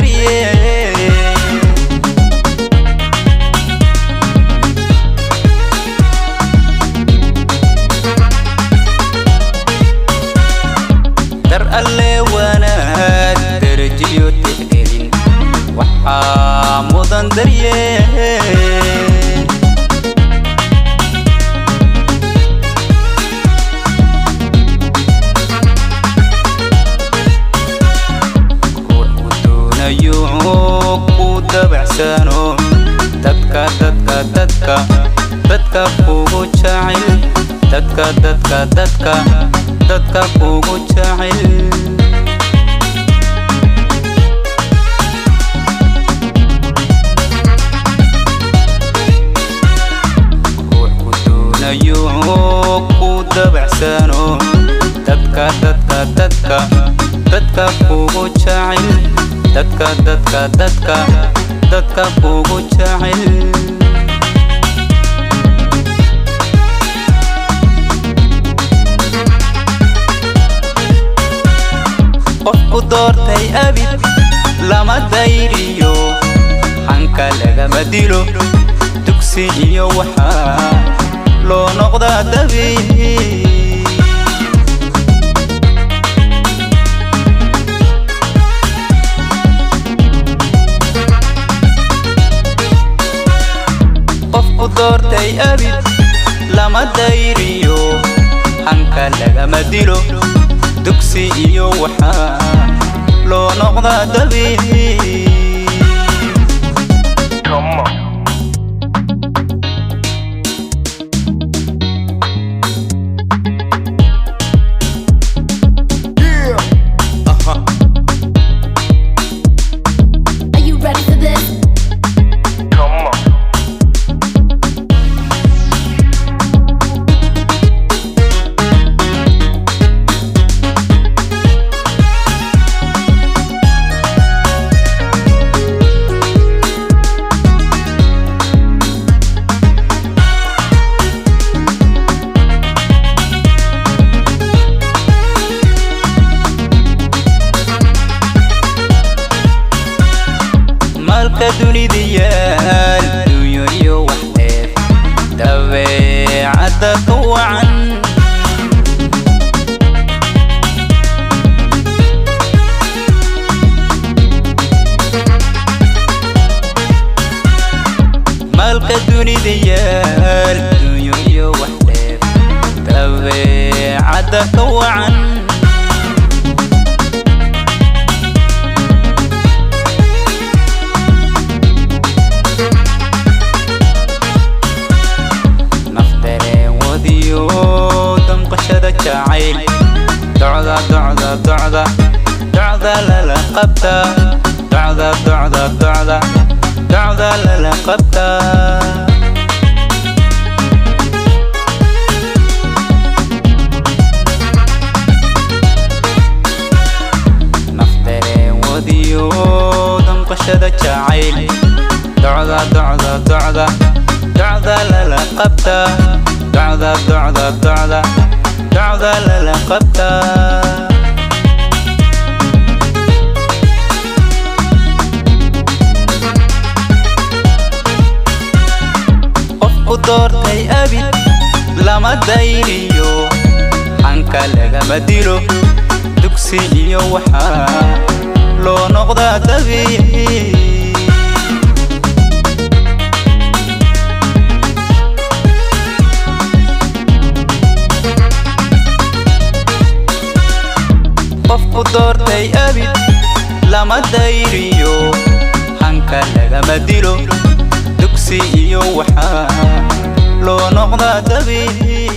daryeel. Dar alle wanaag darajiyo tixgelin waxaa mudan daryeel. Ruux ku doonayo ku dabacsano, dadka dadka dadka dadka kugu jecel, dadka dadka dadka dadka kugu jecel. Ruux ku doonayo ku dabacsano, dadka dadka dadka dadka kugu jecel, dadka dadka dadka dadka kugu jecel. Qofku doortay abid lama dayriyo, hanka lagama dilo, dugsi iyo waxaa loo noqdaa dabiib. Qofku doortay abid lama dayriyo, hanka lagama dilo, dugsi iyo waxaa loo noqdaa dabiib. Come on. Yeah. Are you ready for this? Come on. Maalka dunida yaal dunyo iyo wax dheer, dabeecadda ka wacan. Maalka dunida yaal dunyo iyo wax dheer, dabeecadda ka wacan. Naf dareen wadiyo damqashada jacayl, docda docda docda docda lala qabta, docda docda docda docda lala qabta. Naf dareen wadiyo damqashada jacayl, docda docda docda docda lala qabta, docda docda docda docda lala qabta. Qofku doortay abid lama dayriyo, hanka lagama dilo, dugsi iyo waxaa loo noqdaa dabiib. Qofku doortay abid lama dayriyo, hanka lagama dilo, dugsi iyo waxaa loo noqdaa dabiib.